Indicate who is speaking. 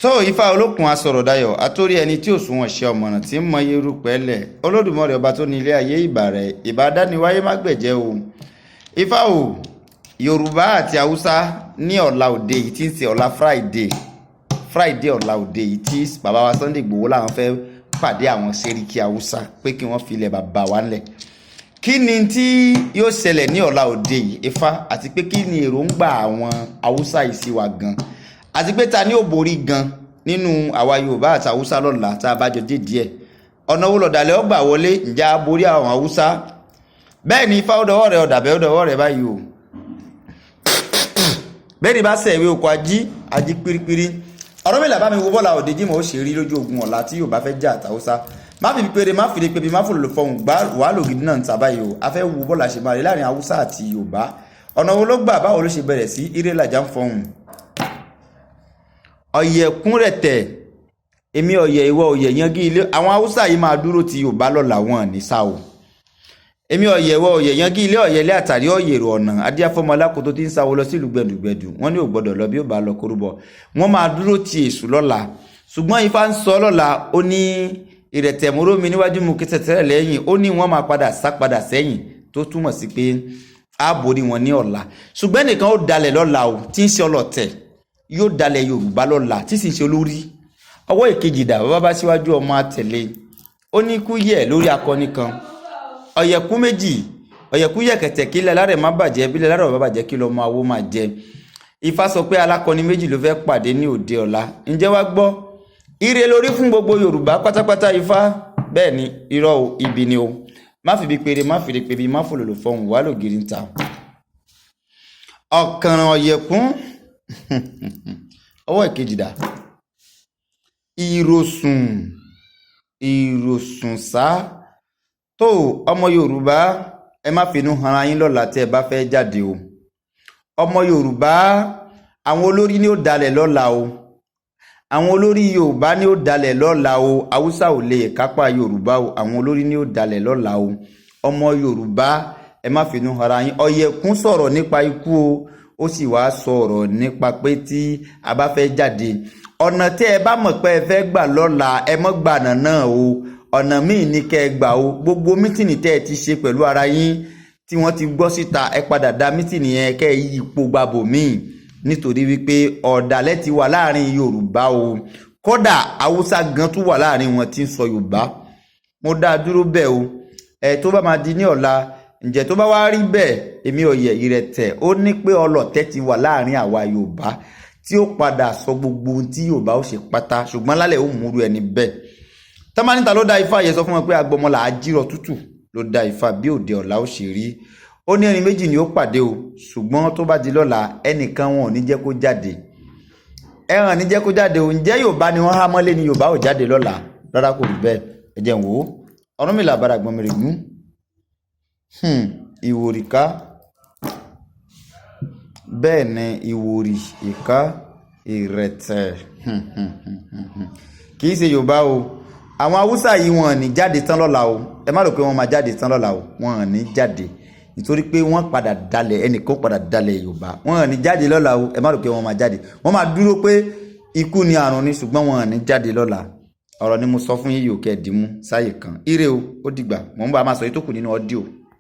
Speaker 1: Tó Ifá olókun asọ̀rọ̀dayọ̀ àtórí ẹni tí òṣùwọ̀n ṣe ọ̀mọ̀ràn tí ń mọyé rúpẹ́ lẹ̀. Olódùmarè ọba tó ní ilé ayé, ìbà rẹ̀, ìbà dániwáyé má gbẹ̀jẹ́ o. Ifá o, Yorùbá àti Haúsá ní ọ̀la òde yìí tí ń ṣe ọ̀la Friday, Friday ọ̀la òde yìí tí bàbá wa Sunday Igboho làwọn fẹ́ pàdé àwọn Sẹ́ríkì Haúsá pé kí wọ́n fi ilẹ̀ bàbá wa ńlẹ̀. Kí ni tí yóò ṣẹlẹ̀ ní ọ̀la òde yìí, Ifá? Àti pé kí ni èròǹgbà àwọn Haúsá yìí sí wa gan? Àti pé ta ni ó borí gan nínú àwa Yorùbá àti Haúsá lọ́la tá a bá jọ dé díẹ̀? Ọ̀nà wo lọ̀dàlẹ̀ ọgbà wọlé? Ǹjẹ́ a borí àwọn Haúsá? Bẹ́ẹ̀ ni, Ifá, ó dọwọ́ rẹ̀, ọ̀dàbẹ́, ó dọwọ́ rẹ̀ báyìí o. Bẹ́ẹ̀ ni bá sẹ̀ ìwé oko ají ají pírípírí. Ọ̀rọ̀ mi là bá mi wo bọ́lá òde jímọ̀ ó ṣe rí lójú ogun ọ̀la tí Yorùbá fẹ́ jà àtàwùsá. Má fi péré, má fi pé bí má fòlò fọhùn gbá wàá lògidì náà ń ta báyìí o. A fẹ́ wo bọ́lá ṣe máa rí láàrin Haúsá àti Yorùbá. Ọ̀nà wo ló gbà? Báwo ló ṣe bẹ̀rẹ̀ sí? Eré làjà ń fọhùn. Ọ̀yẹ̀kún rẹ̀ tẹ̀, èmi ọ̀yẹ̀, ìwọ ọ̀yẹ̀ yangí ilé. Àwọn Haúsá yìí máa dúró ti Yorùbá lọ́la, wọn ní sá o. Èmi ọ̀yẹ̀, ìwọ ọ̀yẹ̀ yangí ilé, ọ̀yẹ̀lé àtàrí ọ̀yẹ̀rò ọ̀nà adíáfọ́mọ alákòótó tí ń sáwó lọ sílùú gbẹ̀dùgbẹ̀dù. Wọ́n ní ò gbọ́dọ̀ lọ, bí ó bá lọ kórúbọ. Wọ́n máa dúró ti èṣù lọ́la. Ṣùgbọ́n Ifá ń sọ lọ́la, ó ní ìrẹ̀tẹ̀múró mi níwájú mu kẹsẹ̀tẹ̀rẹ̀ lẹ́yìn. Ó ní wọ́n máa padà sá padà sẹ́yìn, tó túmọ̀ sí pé á borí wọn ní ọ̀la. Ṣùgbọ́n ẹnìkan ó dalẹ̀ lọ́la o, tí ń ṣe ọlọ̀tẹ̀, yóò dalẹ̀ Yorùbá lọ́la, tí sì ń ṣe olórí. Ọwọ́ ìkejì dà, bàbá bá síwájú ọmọ àtẹ̀lé. Ó ní kú yẹ̀ lórí akọni kan, ọ̀yẹ̀kú méjì, ọ̀yẹ̀kú yẹ̀kẹ̀tẹ̀. Kí ilẹ̀ alárẹ̀ má bàjẹ́, bí ilẹ̀ alárẹ̀ bá bàjẹ́, kí lọ́mọ awó máa jẹ? Ifá sọ pé alákọni méjì ló fẹ́ pàdé ní òde ọ̀la. Ǹjẹ́ wá gbọ́, ire lórí fún gbogbo Yorùbá pátápátá, Ifá. Bẹ́ẹ̀ ni, irọ́ o, ibi ni o. Má fi bí péré, má fi pé bí má fòlòlò fọhùn wà lògiri ń ta ọ̀kànràn ọ̀yẹ̀kún. Ọwọ́ ìkejì dà, ìrosùn ìrosùn sá tó. Ọmọ Yorùbá, ẹ má finú hanra yín lọ́la tẹ́ ẹ bá fẹ́ jáde o. Ọmọ Yorùbá, àwọn olórí ni ó dalẹ̀ lọ́la o. Àwọn olórí Yorùbá ni ó dalẹ̀ lọ́la o. Haúsá ò lè kápá Yorùbá o. Àwọn olórí ni ó dalẹ̀ lọ́la o. Ọmọ Yorùbá, ẹ má finú hanra yín. Ọ̀yẹ̀kún sọ̀rọ̀ nípa ikú o, ó sì wá sọ̀rọ̀ nípa pé tí a bá fẹ́ jáde, ọ̀nà tí ẹ bá mọ̀ pé ẹ fẹ́ gbà lọ́la, ẹ mọ́ gbànà náà o. Ọ̀nà míì ní kẹ́ ẹ gbà o. Gbogbo meeting tẹ́ ẹ ti ṣe pẹ̀lú ara yín tí wọ́n ti gbọ́ síta, ẹ padà da meeting yẹn, kẹ́ ẹ yí ipò gbàbò míì, nítorí wípé ọ̀dàlẹ̀ ti wà láàrin Yorùbá o. Kódà Haúsá gan tún wà láàrin wọn tí ń sọ Yorùbá. Mo dá a dúró bẹ́ẹ̀ o. Ẹ tó bá máa di ní ọ̀la, ǹjẹ́ tó bá wá rí bẹ́ẹ̀, èmi ọ̀yẹ̀ ìrẹ̀tẹ̀, ó ní pé ọlọ̀tẹ̀ ti wà láàrin àwa Yorùbá tí ó padà sọ gbogbo ohun tí Yorùbá ó ṣe pátá. Ṣùgbọ́n lálẹ́, ó múru ẹni bẹ́ẹ̀ tọ́mánìta ló dá Ifá yẹ. Sọ fún wọn pé agbọmọlà ajírọ̀ tútù ló dá Ifá bí òde ọ̀la ó ṣe rí. Ó ní ẹni méjì ni ó pàdé o. Ṣùgbọ́n tó bá di lọ́la, ẹnìkan wọn ò ní jẹ́ kó jáde, ẹ̀hàn ní jẹ́ kó jáde o. Ǹjẹ́ Yorùbá ni wọ́n há mọ́lé ni Yorùbá ò jáde lọ́la? Rárá, kò rí bẹ́ẹ̀. Ẹ jẹ́ n wò ó. Ọ̀rúnmìlà bára gbọ́n mi règún ìwòrìká. Bẹ́ẹ̀ ni, ìwòrì ìká ìrẹ̀tẹ̀, kì í ṣe Yorùbá o. Àwọn Haúsá yìí, wọn ò ní jáde tán lọ́la o. Ẹ má rò pé wọ́n máa jáde tán lọ́la o. Wọn ò ní jáde, nítorí pé wọ́n padà dalẹ̀, ẹnìkan padà dalẹ̀ Yorùbá. Wọn ò ní jáde lọ́la o. Ẹ má rò pé wọ́n máa jáde. Wọ́n máa dúró pé ikú ni, àrùn ni, ṣùgbọ́n wọn ò ní jáde lọ́la. Ọ̀rọ̀ ni mo sọ fún yín yìí, òkè dìímú sáyè kan. Ire o, ó dìgbà. Mò ń bá a máa sọ yìí tó kù nínú audio.